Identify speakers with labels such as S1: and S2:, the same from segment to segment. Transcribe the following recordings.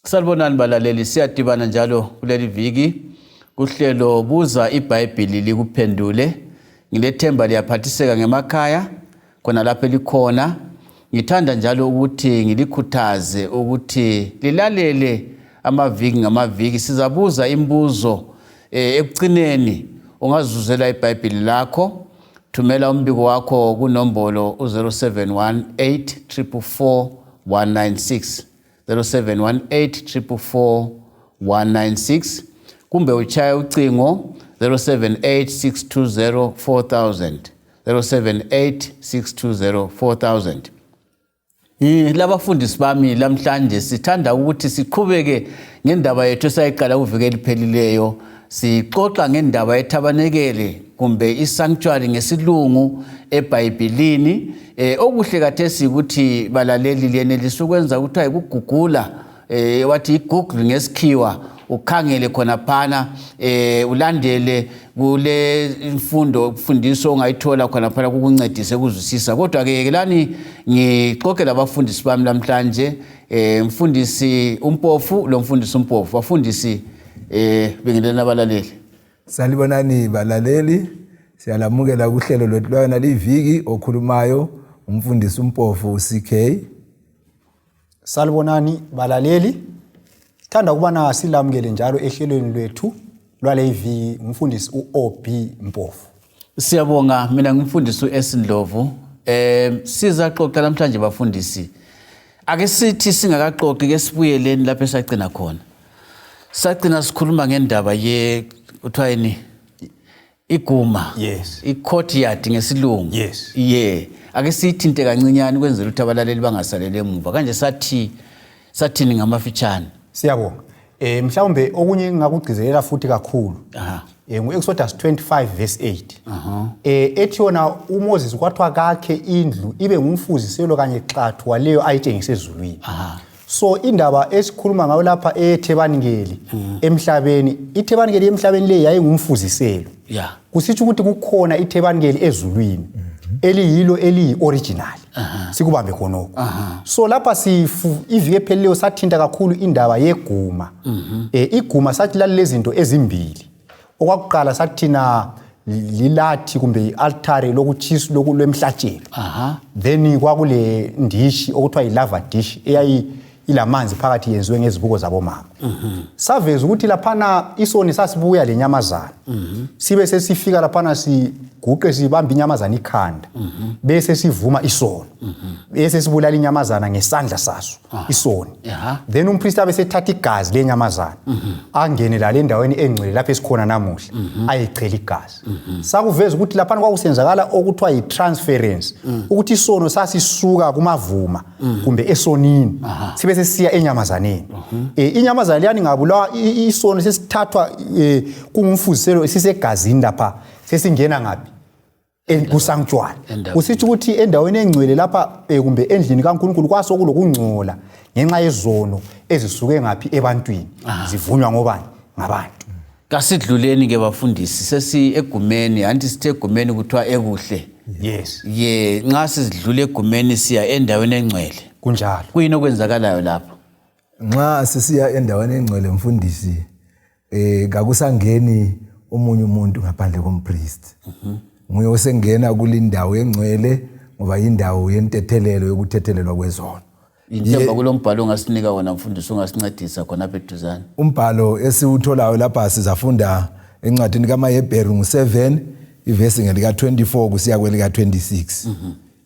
S1: Salibonani balaleli, siyadibana njalo kuleli viki kuhlelo buza iBhayibhili likuphendule. Ngilethemba liyaphathiseka ngemakhaya khona lapho elikhona. Ngithanda njalo ukuthi ngilikhuthaze ukuthi lilalele amaviki ngamaviki. Sizabuza imibuzo ekucineni ungazuzela iBhayibhili lakho. Thumela umbiko wakho kunombolo u-0718 444 196. 0718 444 kumbe uchaye ucingo 078 620 4000, 078 620 4000. Labafundisi bami, lamhlanje sithanda ukuthi siqhubeke ngendaba yethu esayiqala kuviki eliphelileyo, sixoxa ngendaba yethabanekele kumbe isanctuary ngesilungu eBhayibhilini. Okuhle khathesi ukuthi balaleli liyenelisa ukwenza kuthiwa yikugugula, wathi iGoogle ngesikhiwa, ukhangele khonaphana, ulandele kule imfundo mfundiso ongayithola khonaphana kukuncedise ukuzwisisa. Kodwa-ke yekelani ngixoxe labafundisi bami lamhlanje, mfundisi uMpofu lo mfundisi uMpofu. Bafundisi, bingeleni abalaleli.
S2: Salibonani balaleli, siyalamukela kuhlelo lwethu lwayona liviki. Okhulumayo umfundisi uMpofu CK.
S3: Salibonani balaleli. Sithanda ukubana silamukele njalo ehlelweni lwethu lwale iviki, umfundisi uOB Mpofu.
S1: Siyabonga, mina ngumfundisi uS Ndlovu. Sizaxoxa namhlanje bafundisi. Ake sithi singakaxoxi ke sibuyeleni lapho esagcina khona. Sagcina sikhuluma ngendaba ye kuthiwa yini? Iguma. I-courtyard ngesilungu. Yeah. Ake siyithinte kancinyane ukwenzela ukuthi abalaleli bangasaleli emuva. Kanje sathi sathini ngamafitshane?
S3: Siyabonga. Mhlawumbe okunye engingakugcizelela futhi kakhulu. Ngu-Exodus 25 verse 8. Ethi yona uMoses kwathiwa kakhe indlu ibe ngumfuziselo kanye xathu waleyo ayitshengise ezulwini. So indaba esikhuluma ngayo lapha eyethebanikeli emhlabeni, ithebanikeli emhlabeni le yayingumfuziselo. Kusitsho ukuthi kukhona ithebanikeli ezulwini eliyilo eliyi-original. Sikubambe khonokho. So lapha sifu iviki ephelileyo sathinta kakhulu indaba yeguma. Iguma sathi lalilezinto ezimbili. Okwakuqala sathina lilathi kumbe i-altare lokutshiswa lwemhlatshelo. Then kwakule ndishi okuthiwa yi-lava dish eyayi ilamanzi phakathi, yenziwe ngezibuko zabomama. Saveza ukuthi laphana isoni sasibuya lenyamazana. Sibe sesifika laphana siguqe, sibambe inyamazana ikhanda. Bese sivuma isono. Bese sibulala inyamazana ngesandla saso isoni. Then umpriest abe sethatha igazi lenyamazana angene la endaweni engcwele lapho esikhona namuhla, ayichela igazi. Sakuveza ukuthi laphana kwakusenzakala okuthiwa yi-transference, ukuthi isono sasisuka kumavuma kumbe esonini sibe sesiya enyamazaneni. Inyamazana leyani ingabulawa, isono sesithathwa, kungumfuziselo sisegazini lapha, sesingena ngaphi? Kusanctuary. Kusitsho ukuthi endaweni engcwele lapha, kumbe endlini kaNkulunkulu, kwasokulokungcola ngenxa yezono ezisuke ngaphi? Ebantwini, zivunywa ngobani? Ngabantu.
S1: Kasidluleni ke bafundisi, sesi egumeni. Anti sithe egumeni kuthiwa ekuhle.
S3: Yes.
S1: Ye, nxa sizidlula egumeni siya endaweni engcwele.
S3: Kunjalo.
S1: Kuyini okwenzakalayo lapho?
S2: Nxa sisiya endaweni engcwele mfundisi, kakusangeni omunye umuntu ngaphandle kompriest. Nguye osengena kulindawo engcwele ngoba indawo yentethelelo, yokuthethelelwa kwezono.
S1: Inthemba kulo mbhalo ongasinika wona mfundisi, ungasincedisa khona apha eduzane.
S2: Umbhalo esiwutholayo lapha sizafunda encwadini kaMahebheru ngu-7, ivesi ngelika-24 kusiya kwelika-26.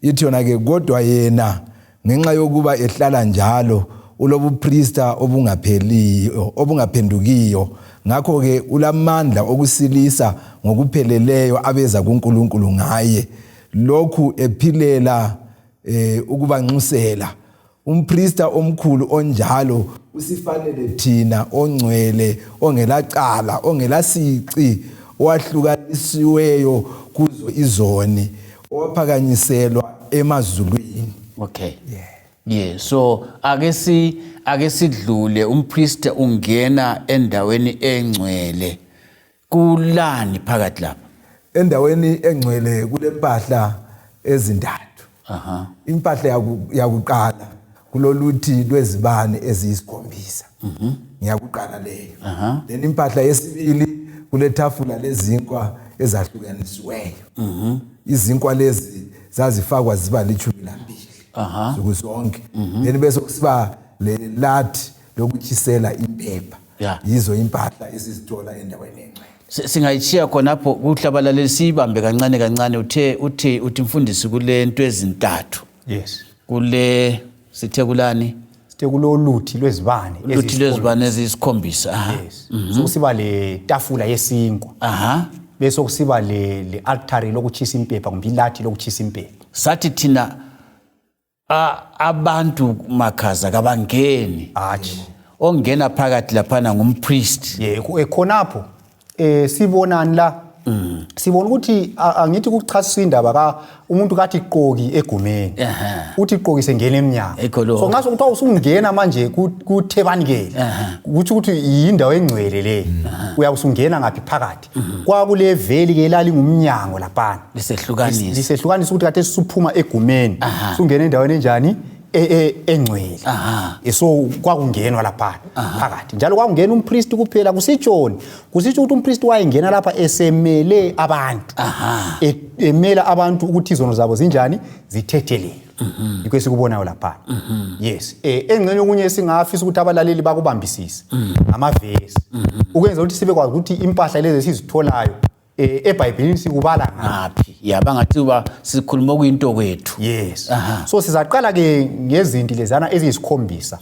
S2: Ithi yona ke, kodwa yena ngenxa yokuba ehlala njalo ulobuprista obungapheliyo obungaphendukiyo, ngakho-ke ulamandla okusilisa ngokupheleleyo abeza kuNkulunkulu ngaye, lokhu ephilela ukubanxusela. Umprista omkhulu onjalo usifanele thina, ongcwele, ongelacala, ongelasici, owahlukanisiweyo kuzo izoni, owaphakanyiselwa emazulwini.
S1: Okay, yeah, so ake sidlule, umpriest ungena endaweni engcwele, kulani phakathi lapha?
S2: Endaweni engcwele kulempahla ezintathu. Impahla yakuqala Kuloluthi lwezibane eziyisikhombisa. Ngiyakuqala leyo. Then impahla yesibili, kuletafula lezinkwa ezahlukanisiweyo. Izinkwa lezi zazifakwa ziba 12 nsuku zonke. Then bese kusiba le lathi lokutshisela impepha. Yizo impahla esizithola endaweni engcwele.
S1: Singayitshiya khonapho kuhle abalaleli, siyibambe kancane kancane. Uthe uthi uthi mfundisi kule nto ezintathu.
S3: Yes.
S1: Kule sithe kulani?
S3: Sithe kuloluthi lwezibane.
S1: Uluthi lwezibane eziyisikhombisa.
S3: Yes. Sokusiba le tafula yesinkwa. Bese kusiba le altare lokuchisa impepha kumbe ilathi lokuchisa impepha.
S1: Sathi thina abantu makhaza kabangeni.
S3: Hatshi.
S1: Ongena phakathi laphana ngumpriest.
S3: Yebo, khonapho sibonani la? Sibona ukuthi angithi kuchasisa indaba ka umuntu kathi qoki egumeni. Uthi qoki sengena emnyango.
S1: Ekholo.
S3: So nxa sokuthiwa usungena manje kuthebanikele. Kuthi ukuthi yindawo engcwele le. Uyawusungena ngaphi phakathi. Kwakule veli ke elali ngumnyango laphana.
S1: Lisehlukanisa.
S3: Lisehlukanisa ukuthi kade sisuphuma egumeni. Sungena endaweni enjani? Engcwele. So kwakungenwa lapha phakathi. Njalo kwakungena umpriest kuphela. Kusitshoni? Kusitsho ukuthi umpriest wayengena lapha esemele abantu. Emela abantu ukuthi izono zabo zinjani? Zithethelelwe. Yikho esikubonayo lapha. Yes. Engxenye okunye singafisa ukuthi abalaleli bakubambisise ngamavesi. Ukwenza ukuthi sibekwazi ukuthi impahla lezi esizitholayo eBhayibhelini sikubala
S1: ngaphi. Ya, bangathi uba sikhuluma okuyinto kwethu.
S3: Yes. So sizaqala ke ngezinti lezana eziyisikhombisa.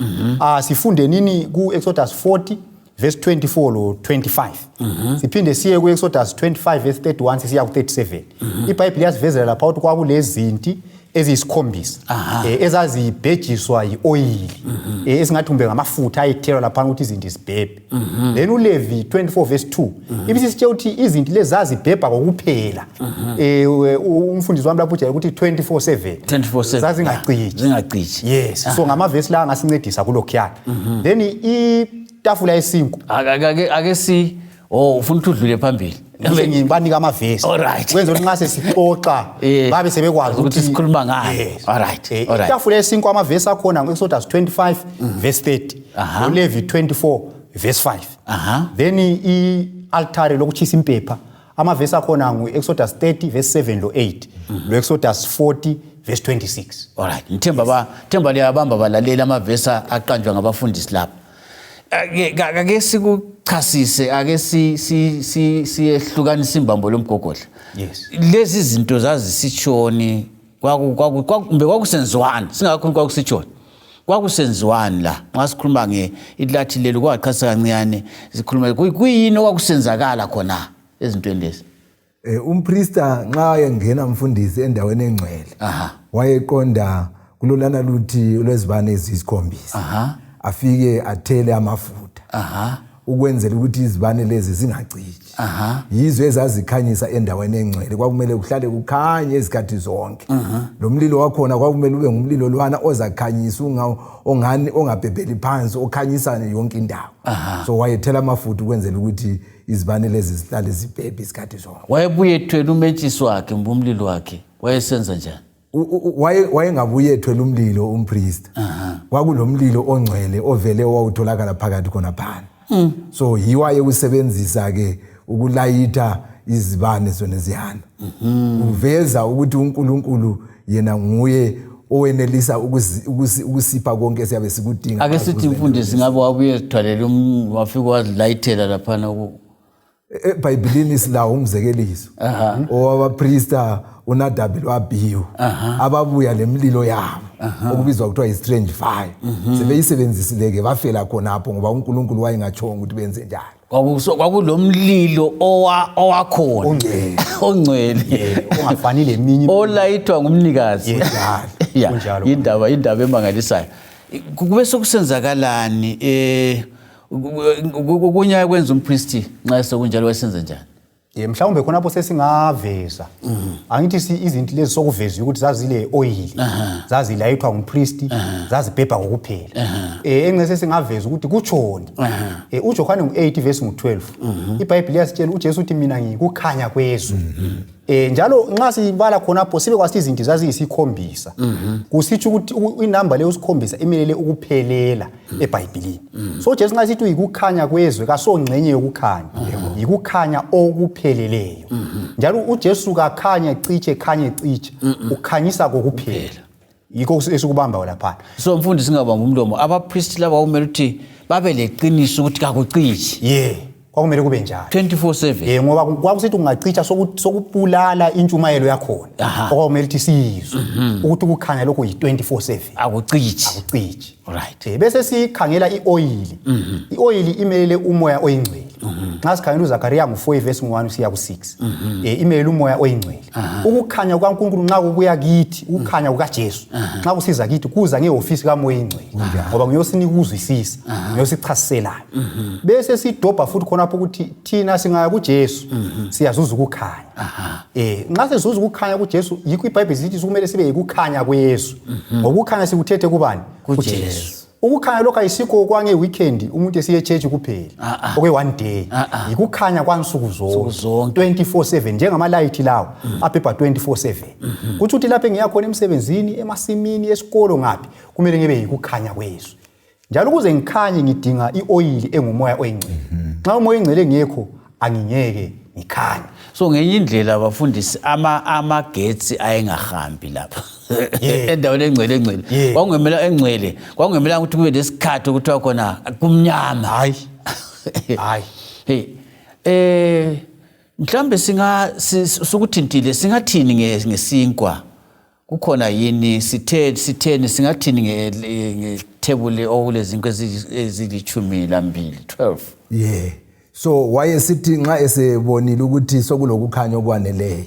S3: Sifunde nini ku Exodus 40 verse 24 lo 25. Siphinde siye ku Exodus 25 verse 31 sisiya ku 37. iBhayibheli liyasivezela lapha ukuthi kwakulezinti eziyisikhombisa ezazibhejiswa yi-oyili, esingathi kumbe ngamafutha ayethelwa lapha ukuthi izinti zibhebhe. Then uLevi 24 verse 2 ibisisitshela ukuthi izinti lezi zazibhebha kokuphela. Umfundisi wami lapho ujayele ukuthi 24/7.
S1: 24/7.
S3: Zazingacitshi.
S1: Zingacitshi.
S3: Yes. So ngamavesi la angasincedisa kulokhuyana. Then itafula yesinkwa.
S1: Ake si, oh, ufuna ukuthi udlule phambili.
S3: Ngihle ngibanika amavesi. Kwenza ukuthi nxa sesixoxa babe sebekwazi
S1: ukuthi sikhuluma ngani.
S3: Yes.
S1: All right. All right.
S3: Itafula yesinkwa amavesi akhona ngu-Exodus 25 verse 30. NoLevi 24 verse 5. Then i-altare lokuchisa impepha amavesi akhona ngu-Exodus 30 verse 7 lo 8. Lo-Exodus 40 verse 26.
S1: All right. Ngithemba ba, themba liyabamba balaleli amavesi aqanjwa ngabafundisi lapha. Ake sikuchasise, ake siyehlukanise imbambo lomgogodla.
S3: Yes.
S1: Lezi zinto zazisitshoni, kumbe kwakusenziwani, singakhulumi kwakusitshoni. Kwakusenziwani la? Nxa sikhuluma nge ilathi leli kwaqhasa kancane, sikhuluma kuyini okwakusenzakala khona ezintweni lezi?
S2: Umpriesta nxa engena mfundisi endaweni engcwele, wayeqonda kulolana luthi lwezibane eziyisikhombisa. Afike athele amafutha. Ukwenzela ukuthi izibane lezi zingacitshi. Yizo ezazikhanyisa endaweni engcwele, kwakumele kuhlale kukhanye izikhathi zonke. Lo mlilo wakhona kwakumele ube ngumlilo lwana ozakhanyisa ongabhebheli phansi, okhanyisa yonke indawo. So wayethela amafutha ukwenzela ukuthi izibane lezi zihlale zibhebhe isikhathi zonke.
S1: Wayebuye ethwele umentshisi wakhe, umlilo wakhe, wayesenza njani?
S2: Wayengabuye ethwele umlilo umpriest. Kwakulomlilo ongcwele ovele owawutholakala phakathi khonaphana. So yiwo ayekusebenzisa ke ukulayitha izibane zona ziyana. Uveza ukuthi uNkulunkulu yena nguye owenelisa ukusipha konke siyabe sikudinga.
S1: Ake sithi mfundisi ngabe wabuye ethwalele wafika wazilayithela laphana ku
S2: EBhayibhelini silawo umzekeliso. Owabapriesta uNadabi loAbihu ababuya lemlilo yabo okubizwa kuthiwa yi-strange fire. Sebeyisebenzisile ke bafela khonapho ngoba uNkulunkulu wayengatshongo ukuthi benze njalo.
S1: Kwakulomlilo owakhona.
S3: Ongcwele.
S1: Ongcwele.
S3: Yebo, ongafani leminye.
S1: Olayithwa ngumnikazi.
S3: Yebo.
S1: Ya,
S3: Kunjalo.
S1: indaba emangalisayo. Kube sokusenzakalani, okunye kwenza umpristi nxa sekunjalo wayesenza njani?
S3: Ye mhlawumbe khonapho sesingaveza. Angithi si izinto lezi sokuvezwa ukuthi zazile oil, zazilayithwa ngumpristi, zazibhebha kokuphela. Eh engce sesingaveza ukuthi kutshoni. Eh uJohane ngu8 verse ngu12. IBhayibheli liyasitshela uJesu uthi mina ngikukhanya kwezwe. Eh njalo nxa sibala khonapho sibe kwasithi izinto zaziyisikhombisa. Kusitsho ukuthi inamba leyo sikhombisa imelele ukuphelela. eBhayibhilini. So uJesu nxa sithi uyikukhanya kwezwe kasongxenye yokukhanya, yikukhanya okupheleleyo. Njalo uJesu kakhanya citshe khanye citshe, ukhanyisa kokuphela. Yikho esikubambayo laphana.
S1: So mfundisi singabamba umlomo, abapristi laba kumele ukuthi babe leqiniso ukuthi kakucitshi.
S3: Yeah. Kwakumele kube njalo.
S1: 24/7.
S3: Eh ngoba kwakusithi ungacitsha sokubulala intshumayelo yakhona. Okwakumele ukuthi siyizwe ukuthi ukukhanya lokhu yi 24/7.
S1: Akucitshi.
S3: Akucitshi.
S1: Right.
S3: Eh bese sikhangela ioyili. Ioyili imelele umoya oyingcwele. Nxa sikhangela uZakaria ngu4 verse 1 usiya ku6. Eh imelele umoya oyingcwele. Ukukhanya kukaNkulunkulu nxa kubuya kithi, ukukhanya kukaJesu. Nxa kusiza kithi kuza ngehofisi kaMoya oyingcwele. Ngoba nguyosinika ukuzwisisa, nguyosichasiselayo. Bese sidobha futhi khonapho ukuthi thina singaya kuJesu siyazuza ukukhanya. Eh nxa sizuza ukukhanya kuJesu yikho iBhayibheli lithi kumele sibe yikukhanya kwezwe. Ngokukhanya sikuthethe kubani?
S1: KuJesu.
S3: Ukukhanya lokho ayisikho kwange weekend umuntu esiye church kuphela. Okwe one day. Yikukhanya kwansuku zonke. 24/7 njengamalayithi lawo abhebha 24/7. Kuthi uthi lapho engiya khona emsebenzini, emasimini, esikolo ngaphi kumele ngibe yikukhanya kwezwe. Njalo ukuze ngikhanye ngidinga ioyili engumoya oyingcwele. Nxa umoya oyingcwele engekho angingeke ngikhanye.
S1: So ngenye indlela abafundisi amagetsi ayengahambi lapha. Endaweni engcwele engcwele. Kwakungemela engcwele, kwakungemela ukuthi kube lesikhathi okuthiwa khona kumnyama.
S3: Hayi. Hayi.
S1: Hey. Mhlambe singa sukuthintile singathini ngesinkwa? Kukhona yini sitheni singathini ngethebuli okulezinkwa ezilitshumi lambili 12?
S2: Yeah. So wayesithi nxa esebonile ukuthi sokulokukhanya okwaneleyo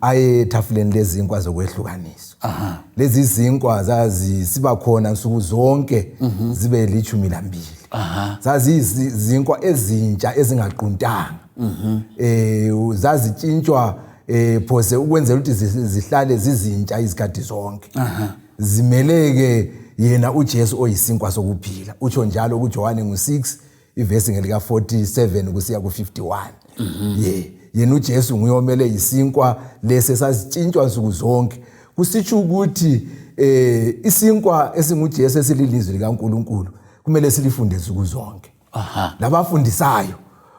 S2: aye ethafuleni lezinkwa zokwehlukaniswa. Lezi zinkwa zazisiba khona nsuku zonke zibe 12. Zazizinkwa ezintsha ezingaquntanga. Zazitshintshwa phose ukwenzela ukuthi zihlale zizintsha izikhathi zonke. Zimeleke yena uJesu oyisinkwa sokuphila. Utsho njalo kuJohane ngu6 ivesi ngelika 47 kusiya ku51. Ye yena uJesu nguye omele isinkwa lesi esasitshintshwa nsuku zonke. Kusitsho ukuthi isinkwa esinguJesu esililizwi likaNkuluNkulu kumele silifunde nsuku zonke. Labafundisayo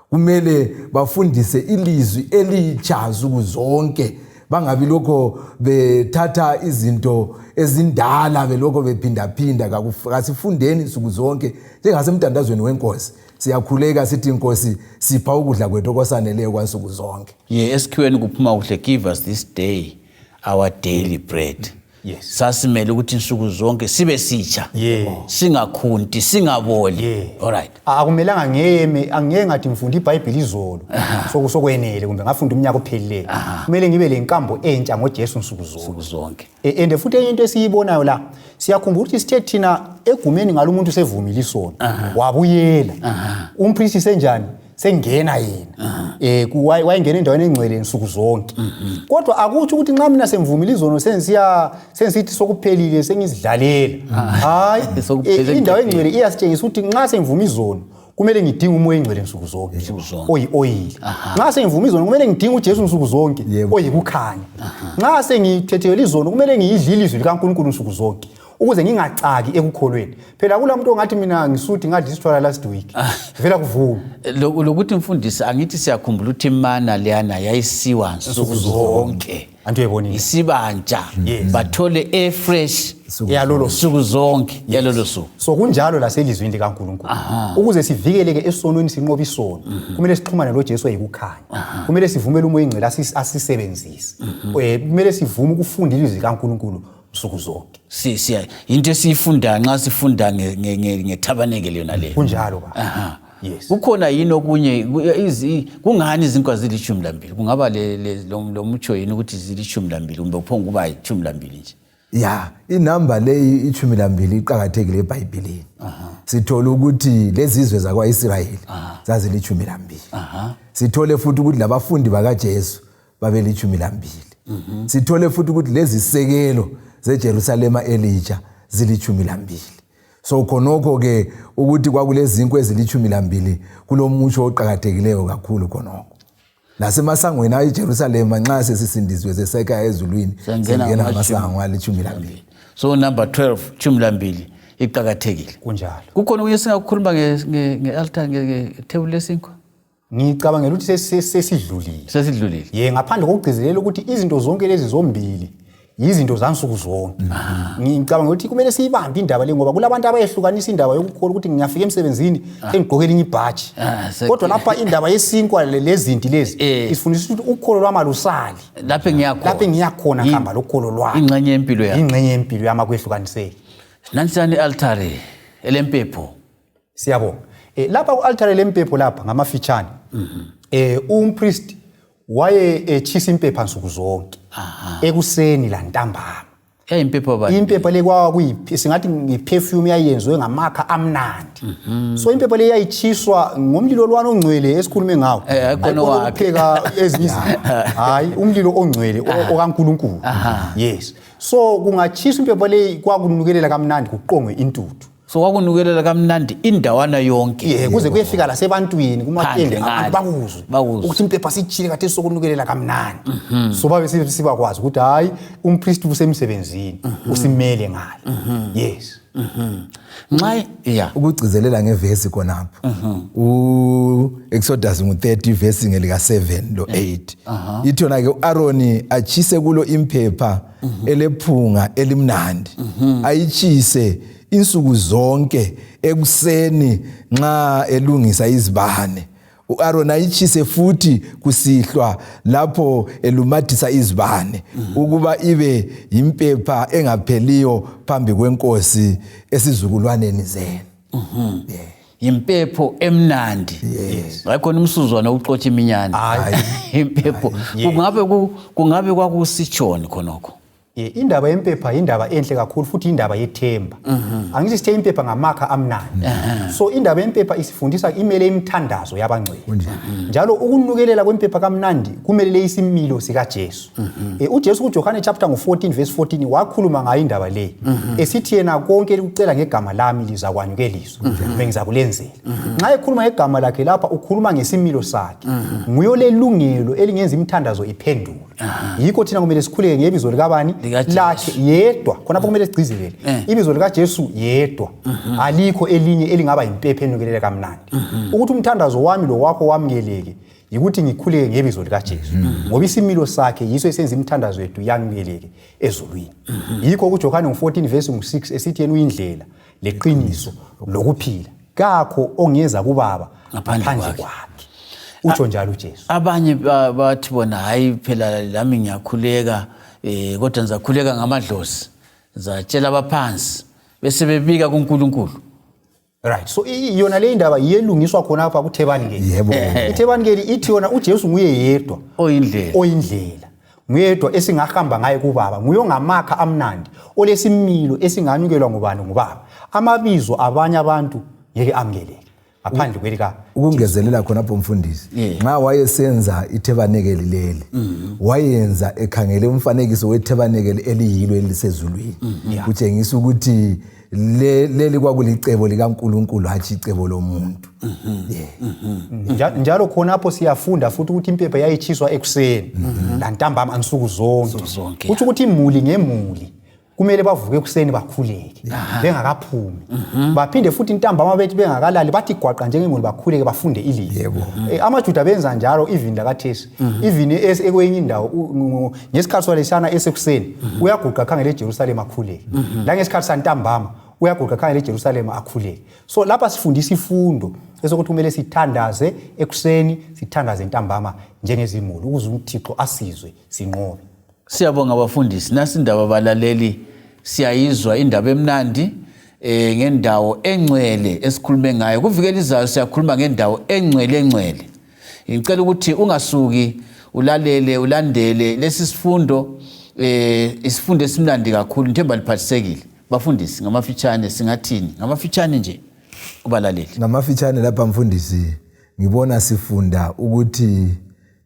S2: kumele bafundise ilizwi elitsha nsuku zonke, bangabi lokho bethatha izinto ezindala belokho bephindaphinda. Kasifundeni nsuku zonke njengasemthandazweni wenkosi siyakhuleka sithi Nkosi sipha ukudla kwethu okwasaneleyo kwansuku zonke.
S1: Ye esikhiweni kuphuma kuhle, give us this day our daily bread.
S3: Yes.
S1: Sasimele ukuthi insuku zonke sibe sitsha. Singakhunti, singaboli. All right.
S3: Akumelanga ngeme, angeke ngathi ngifunda iBhayibheli izolo. Sokwenele kumbe ngafunda umnyaka ophelileyo. Kumele ngibe lenkambo entsha ngoJesu nsuku zonke.
S1: Nsuku zonke.
S3: Ende futhi enye into esiyibonayo la, siyakhumbula ukuthi sithe thina egumeni ngalo umuntu sevumile isono. Wabuyela. Umpristi senjani? Sengena yena. Wayengena endaweni engcwele nsuku zonke. Kodwa akutsho ukuthi nxa mina sengivumile izono sengisithi sokuphelile sengizidlalela. Hayi, indawo engcwele iyasitshengisa ukuthi nxa sengivuma izono kumele ngidinge umoya engcwele nsuku zonke oyi-oyili. Nxa sengivuma izono kumele ngidinge uJesu nsuku zonke oyikukhanya. Nxa sengithethele izono kumele ngiyidle ilizwi likaNkulunkulu nsuku zonke ukuze ngingacaki ekukholweni. Phela kula muntu ongathi mina ngisuthi ngadla isithwala last week. Vela kuvuma.
S1: Lokuthi mfundisi angithi siyakhumbula ukuthi imana leyana yayisiwa nsuku zonke.
S3: Antu uyayibonile.
S1: Isibantsha. Bathole e-fresh
S3: yalolo
S1: suku zonke yalolo suku.
S3: So kunjalo laselizwini likaNkulunkulu. Ukuze sivikeleke esonweni sinqobe isono, kumele sixhumane loJesu oyikukhanya. Kumele sivumele umoya oyingcwele asisebenzise. Kumele sivume ukufunda ilizwi likaNkulunkulu nsuku zonke.
S1: Siya into esiyifunda nxa sifunda ngethabanekele yona leyo.
S3: Kunjalo ba. Yes.
S1: Kukhona yini okunye kungani izinkwa zilishumi lambili? Kungaba lo mutsho yini ukuthi zilishumi lambili kumbe kuphonga kuba yishumi lambili nje?
S2: Ya, inamba leyi ishumi lambili iqakathekile eBhayibhelini. Sithole ukuthi lezizwe zakwa-Israyeli zazilitshumi lambili. Sithole futhi ukuthi labafundi bakaJesu babelitshumi lambili. Sithole futhi ukuthi lezisekelo zeJerusalema elitsha zilitshumi lambili. So khonokho ke ukuthi kwakulezinkwa ezilitshumi lambili kulomutsho oqakathekileyo kakhulu khonokho. Lasemasangweni ayeJerusalema nxa sesisindisiwe sesekhaya ezulwini
S1: Siyangena
S2: singena ngamasango alitshumi lambili.
S1: So number 12, 12 iqakathekile.
S3: Kunjalo.
S1: Kukhona okunye singakukhuluma nge-altar, ngethebuli lesinkwa?
S3: Ngicabangela ukuthi sesidlulile.
S1: Sesidlulile.
S3: Ye, ngaphandle kokugcizelela ukuthi izinto zonke lezi zombili yizinto zansuku zonke. Ngicabanga ukuthi kumele siyibambe indaba le, ngoba kulabantu abayehlukanisa indaba yokukholwa ukuthi ngiyafika emsebenzini sengigqoke elinye ibhatshi. Kodwa lapha indaba yesinkwa lezinti lezi isifundisa ukuthi ukholo lwami alusali.
S1: Lapho engiyakhona.
S3: Lapho engiyakhona ngihamba lokholo lwami.
S1: Ingxenye yempilo yami.
S3: Ingxenye yempilo yami akwehlukaniseki.
S1: Nansiyani i-altare elempepho.
S3: Siyabonga. Lapha ku-altare lempepho lapha ngamafitshane. Umpriest waye etshisa impepha nsuku zonke. Ekuseni lantambama.
S1: Yayimpepho bani?
S3: Impepha le kwakuyi singathi ngi-perfume yayenziwe ngamakha amnandi. So impepha le yayitshiswa ngomlilo lwana ongcwele esikhulume ngawo.
S1: Hayi khona
S3: Hayi khona
S1: wakhe.
S3: ukupheka ezinye izinto. Hayi, umlilo ongcwele okaNkulunkulu. Yes. So kungatshiswa impepha le kwakunukelela kamnandi kuqongwe intuthu.
S1: So kwakunukelela kamnandi indawana yonke.
S3: Ye, kuze kuyefika lasebantwini kumatende
S1: Phandle
S3: abantu
S1: ngale.
S3: bakuzwe
S1: Bakuzwe.
S3: ukuthi impepha sitshile kade sokunukelela kamnandi. So babe sibakwazi ukuthi hayi umpriest usemsebenzini usimele ngale. Yes.
S1: Nxa ya
S2: Ukugcizelela ngevesi khonapho. U-Exodus ngu-30 verse ngelika 7 lo 8. Ithi yona ke uAaron achise kulo imphepha elephunga elimnandi. Ayitshise insuku zonke ekuseni nxa elungisa izibane. U-Aaron ayitshise futhi kusihlwa lapho elumathisa izibane ukuba ibe yimpepha engapheliyo phambi kwenkosi esizukulwaneni zenu.
S1: Yimpepho emnandi. Hayi khona umsuzwana uxotsha iminyane. Impepho. Kungabe kwakusitshoni khonokho?
S3: Indaba yempepha indaba enhle kakhulu futhi indaba yethemba. Angithi sithe impepha ngamakha amnandi. So indaba yempepha isifundisa imele imithandazo yabangcwele. Njalo ukunukelela kwempepha kamnandi kumelele isimilo sikaJesu. uJesu kuJohane chapter 14 verse 14 wakhuluma ngayo indaba le. Esithi yena konke elikucela ngegama lami lizakwanyukeliswa. Bengizakulenzela. Nxa ekhuluma ngegama lakhe lapha ukhuluma ngesimilo sakhe. Nguyo lelungelo elingenza imithandazo iphendule. Yikho thina kumele sikhuleke ngebizo likabani?
S1: LikaJesu.
S3: Lakhe yedwa. Khonapho kumele sigcizelele. Ibizo likaJesu yedwa. Alikho elinye elingaba yimpepha enukelela kamnandi. Ukuthi umthandazo wami lo wakho wamukeleke yikuthi ngikhuleke ngebizo likaJesu. Ngoba isimilo sakhe yiso esenza imithandazo yethu yamukeleke ezulwini. Yikho kuJohane 14 verse 6 esithi yena uyindlela leqiniso lokuphila. Kakho ongeza kubaba
S1: Ngaphandle
S3: ngaphandle
S1: kwakhe.
S3: kwakhe. Utsho njalo uJesu.
S1: Abanye bathi bona hayi phela lami ngiyakhuleka, kodwa ngizakhuleka ngamadlozi. Ngizatshela abaphansi bese bebika kuNkulunkulu.
S3: Right. So yona le indaba iyelungiswa khona apha kuThebanikeli.
S2: Yebo.
S3: IThebanikeli ithi yona uJesu nguye yedwa
S1: oyindlela.
S3: Oyindlela. Nguyedwa esingahamba ngaye kubaba, nguye ongamakha amnandi, olesimilo esinganyukelwa ngubani ngubaba. Amabizo abanye abantu ngeke amukeleke ngaphandle kwelika.
S2: Ukungezelela khonapho mfundisi, nxa wayesenza ithebanekeli leli, wayenza ekhangele umfanekiso wethebanekeli eliyilo elisezulwini. Kutshengisa ukuthi leli kwakulicebo likaNkulunkulu, hatshi icebo lomuntu.
S3: Njalo khonapho siyafunda futhi ukuthi impepha yayitshiswa ekuseni lantambama nsuku zonke.
S1: Nsuku zonke,
S3: Kutsho ukuthi imuli ngemuli kumele bavuke ekuseni bakhuleke bengakaphumi. Baphinde futhi ntambama bethi bengakalali bathi gwaqa njengemuli bakhuleke bafunde ilizwi. AmaJuda benza njalo even lakathesi. Even ekwenye indawo, ngesikhathi salesana esekuseni uyaguqa khangele eJerusalem akhuleke. La ngesikhathi santambama uyaguqa khangele eJerusalem akhuleke. So lapha sifundisa ifundo esokuthi kumele sithandaze ekuseni, sithandaze ntambama njengezimuli ukuze uThixo asizwe sinqobe.
S1: Siyabonga abafundisi. Nasi indaba abalaleli, siyayizwa indaba emnandi ngendawo engcwele esikhulume ngayo. Kuvikela izayo siyakhuluma ngendawo engcwele engcwele. Ngicela ukuthi ungasuki, ulalele, ulandele lesi sifundo, isifundo esimnandi kakhulu. Ngithemba liphathisekile. Bafundisi, ngamafitshane singathini? Ngamafitshane nje. Kubalaleli.
S2: Ngamafitshane lapha mfundisi ngibona sifunda ukuthi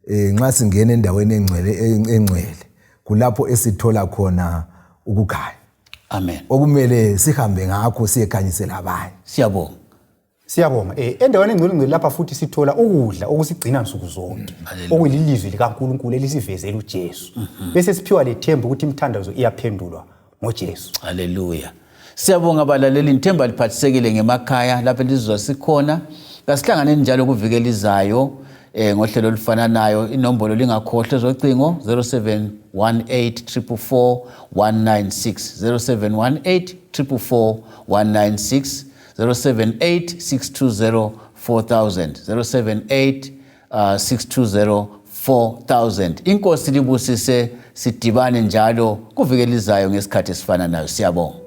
S2: eh nxa singena endaweni engcwele engcwele kulapho esithola khona ukukhanya.
S1: Amen.
S2: Okumele sihambe ngakho siyekhanyisela abanye.
S1: Siyabonga.
S3: Siyabonga. Eh endaweni engcwele ngcwele lapha futhi sithola ukudla okusigcina nsuku zonke.
S1: Mm,
S3: Okuyilizwi likaNkuluNkulu elisivezela uJesu.
S1: Mhm.
S3: Bese siphiwa lethemba ukuthi imithandazo iyaphendulwa ngoJesu.
S1: Haleluya. Siyabonga balaleli ngithemba liphathisekile ngemakhaya lapho elizwa sikhona. Kasihlanganeni njalo kuviki elizayo eh ngohlelo olufananayo inombolo lingakhohlwa ezocingo 0718 444 196 0718 444 196 078 620 4000 078 620 4000 inkosi libusise sidibane njalo kuviki elizayo ngesikhathi esifananayo siyabonga.